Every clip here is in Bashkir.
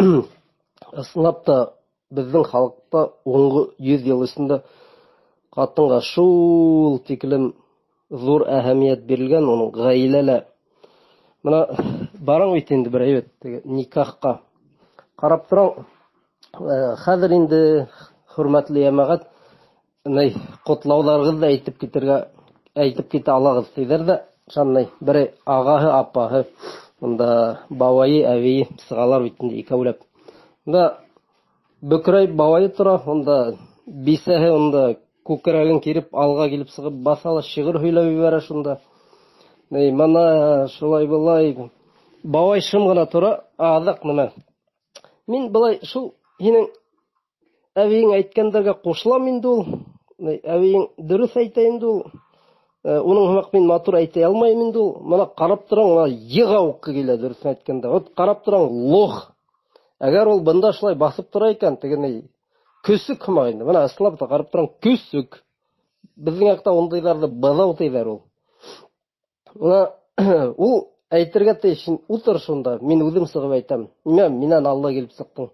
Ысынлап та, беҙҙең халыҡта һуңғы 100 йыл эсендә ҡатынға шул тиклем ҙур әһәмиәт бирелгән, уның ғаиләлә. Бына барың бит инде бер әйбәт теге никахҡа. Ҡарап торам, хәҙер инде, хөрмәтле йәмәғәт, ни, ҡотлауҙарығыҙҙы әйтеп китергә, әйтеп китә алағыҙ тиҙәр ҙә, шундай берәй ағаһы, апаһы, унда бабайы, әбейе сығалар бит инде икәүләп. Унда бөкрәйеп бабайы тора, унда бисәһе унда күкрәген киреп алға килеп сығып баҫа ла шиғыр һөйләп ебәрә шунда. Ни, мына шулай былай. Бабай шым ғына тора, аҙаҡ нәмә. Мин былай шул һинең әбейең әйткәндәргә ҡушылам инде ул. Ни, әбейең дөрөҫ әйтә инде ул. Уның һымаҡ мин матур әйтә алмайым инде ул. Мына ҡарап торам, мына йыға уҡ килә дөрөҫөн әйткәндә. Вот ҡарап торам, лох. Әгәр ул бында шулай баҫып тора икән, теге ни, көсөк һымаҡ инде. Мына ысынлап та ҡарап торам, көсөк. Беҙҙең яҡта ундайҙарҙы быҙау тиҙәр ул. Мына ул әйтергә тейеш, һин ултыр шунда, мин үҙем сығып әйтәм. Нимә минән алда килеп сыҡтың?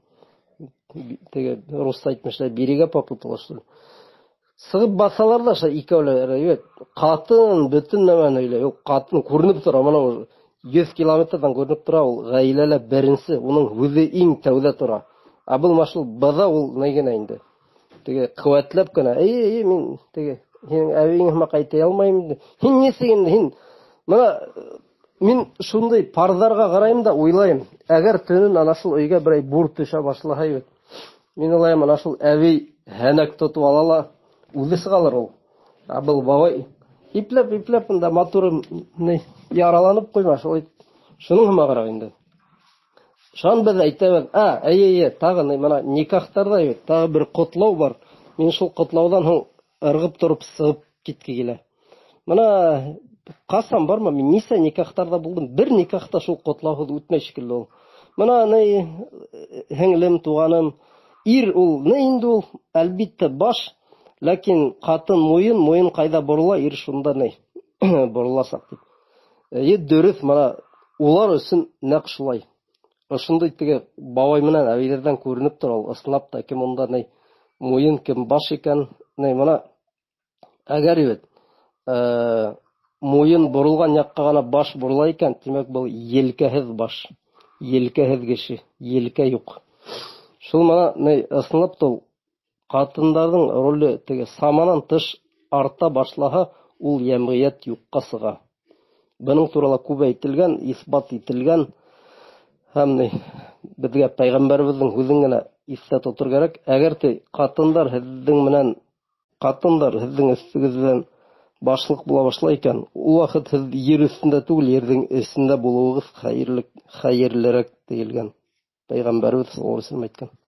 Теге русса әйтмешләй, берега попутала, что ли? Сығып баҫалар ҙа шул икәүләп, әйбәт. Ҡатын бөтөн нәмәне һөйләй. Ул ҡатын күренеп тора, мына ул 100 километрҙан күренеп тора, ул ғаиләлә беренсе, уның һүҙе иң тәүҙә тора. Ә был машул быҙау ул ни генә инде. Теге ҡеүәтләп кенә, эйе, эйе, мин теге һинең әбейең һымаҡ әйтә алмайым инде. Һин нисек инде, һин мына мин шундай парларға ҡарайым да уйлайым. Әгәр төнөн ана шул өйгә берәй бур төшә башлаһа бит. Мин уйлайым, ана шул әбей һәнәк тотоп ала ла үҙе сығалыр ул. Ә был бабай ипләп ипләп унда матур ни яраланып ҡуйма, шулай шуның һымағыраҡ инде. Шунан беҙ әйтәбеҙ, а, эйе, эйе, тағы ни, мына никахтарҙа бит, тағы бер ҡотлау бар. Мин шул ҡотлауҙан һуң ырғып тороп сығып китке килә. Мына ҡасан барма, мин нисә никахтарҙа булдым, бер никахта шул ҡотлауһыҙ үтмәй шикелле ул. Мына ни, һеңлем, туғаным, ир ул, ни инде ул, әлбиттә, баш, ләкин ҡатын муйын, муйын ҡайҙа борола, ир шунда ни бороласаҡ тип. Эйе, дөрөҫ, мына улар өсөн нәҡ шулай. Ошондай теге бабай менән әбейҙәрҙән күренеп тора ул, ысынлап та кем унда ни муйын, кем баш икән, ни мына әгәр бит муйын боролған яҡҡа ғына баш борола икән, тимәк был елкәһеҙ баш, елкәһеҙ кеше, елкә юҡ. Шул мына ни ысынлап та ул ҡатындарҙың роле теге саманан тыш арта башлаһа, ул йәмғиәт юҡҡа сыға. Бының турала күп әйтелгән, иҫбат ителгән. Һәм ни беҙгә пәйғәмбәребеҙҙең һүҙен генә иҫтә тотор кәрәк. Әгәр те ҡатындар һеҙҙең менән, ҡатындар һеҙҙең өҫтөгөҙҙән башлыҡ була башлай икән, ул ваҡыт һеҙ ер өҫтөндә түгел, ерҙең эсендә булыуығыҙ хәйерле, хәйерлерәк тиелгән. Пәйғәмбәребеҙ саллаллаһу алейһи ва сәлләм әйткән.